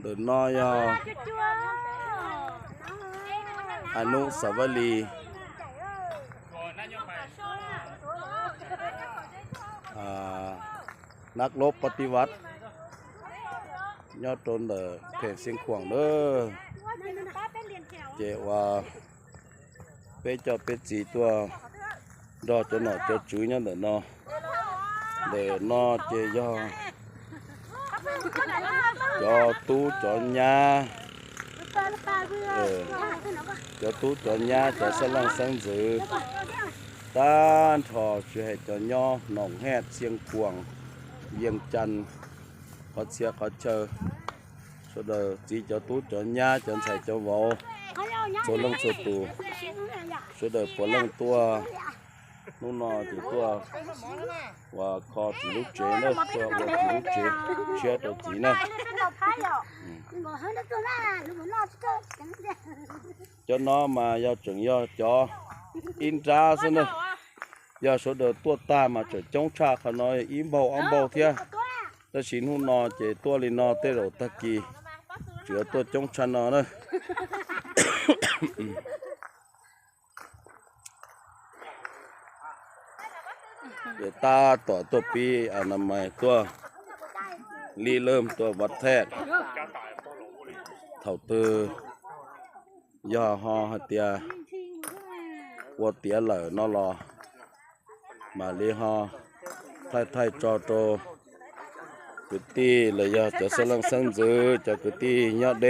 ເດີນນອຍ ອະນຸສາວະລີ ອາ ນັກລົບປະຕິວັດ ຍອດໂຕນເດີ ແຂວງຊຽງຂວາງເດີ ເຈວ່າ ເປເຈົ້າເປັນສີຕົວ ດອກຈະໜໍ່ເຈົ້າຈື່ຍາມເດີນນອ ເດີນນອ ເຈຍໍ ຈອຕູຈອຍາ ເອີ ຈອຕູຈອຍາ ຈອສະລັງສັງຈື ຕ້ານທໍ ຊິໃຫ້ຈອຍໍ ໜອງແຮດ ຊຽງຂວາງ ວຽງຈັນ ຂໍເຊຍຂໍເຊີ ສະເດີ ຈີຈອຕູຈອຍາ ຈອນໄສຈອເຫວົາ ໂຊເລິງໂຊຕູ ສະເດີ ປວເລິງຕົວ ໜູນອຈີຕົວ ວ່າຂໍຈີລູກເຈເນີ ຕົວວ່າຈີລູກເຈ ເຊຍໂຕຈີເນີ ອືມ ຈອນໍມາ ຢາວເຈີງ ຢາວຈອ ອິນຕາຊະເນີ ຢາວໂຊເດີ ຕົວຕາມາເຈີ ຈົງຊາຂະໜອຍ ອີ່ເບົາອຳເບົາເທຍ ຕາຊິນຫູນອ ເຈຕົວລີນອ ເຕໂຣຕະກີ ເຈືອຕົວຈົງຊະນອເນີ ເດຕາຕໍ່ຕົວປີ ອະນາໄມຕົວ ລີເລີ່ມຕົວວັດແທກ ເຖົ້າຕື້ ຍໍຫໍ່ຫາເຕຍ ກົວເຕຍເລີນອລໍ ມາລີຫໍ່ ໄທໄທຈອໂຕ ກຸຕິ ລະຍາຈະສະລັງສັງຈື ຈາກຸຕິຍອດເດ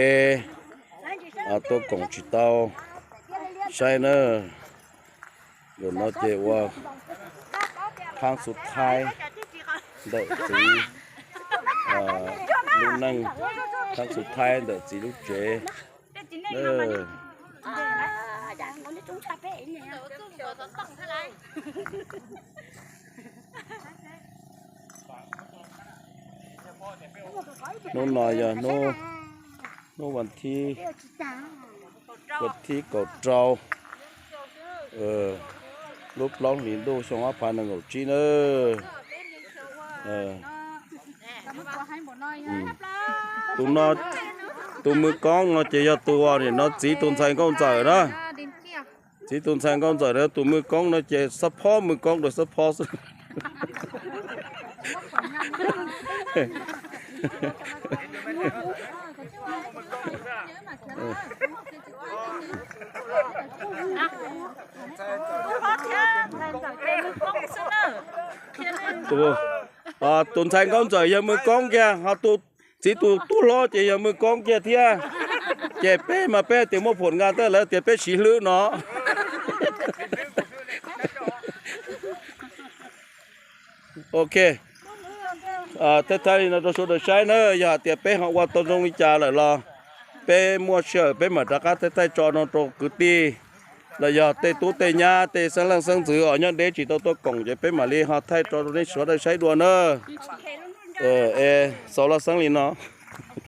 ອາໂຕກົງຈິເຕົາ ໄຊເນີ ເດີນນອເຈອວ ຄັ້ງສຸດທ້າຍ ເດີສີ ເອີ ລຸງນັ່ງ ຄັ້ງສຸດທ້າຍ ເດີສີລຸງເຈ ເອີ ໂນນອຍຍາໂນ ໂນວັນທີ ວັນທີເກົ້າເຈົ້າ ເອີ ລູບລອງຫຼີນດູຊົງອາພານະໂງຈີເນີ ເອີ ອືມ ຕູນອ ຕູມືກອງເນາະ ເຈຍອດຕູອອນນີ້ເນາະ ສີຕູນໄຊກອງເຈີເນາະ ສີຕູນໄຊກອງເຈີເດີ ຕູມືກອງເນາະ ເຈສະເພາະມືກອງໂດຍສະເພາະ ຕູ ອາ ຕູນໄຊກອງເຈີ ຢາມືກອງແກ ເຮົາຕູ ສີຕູ ຕູລໍເຈ ຢາມືກອງເຈເທຍ ເຈເປ້ມາເປ້ ເຕຍມົວຜົນງານເຕີແລ້ວ ເຕຍເປ້ສີລືເນາະ ໂອເຄ ອາ ເທດໄທນະໂຕໂຊໂດໄຊເນີ ຢາເຕຍເປ້ເຮົາວ່າໂຕໂນງວິຈາເລີລອ ເປ້ມົວເຊີ ເປ້ມາດາກາ ເທດໄທຈອນອນໂຕກຶຕິ ລະຢາເຕຕູ້ເຕຍາ ເຕສັງລັງສັງສື ອອຍອດເດຈີໂຕໂຕກົງ ເຈເປ້ມາລີຮອດໄທຈອນໂຕນີ້ສວດໄດ້ໃຊ້ດ່ວນເນີ ເອີ ເອ ສອລະສັງລີເນາະ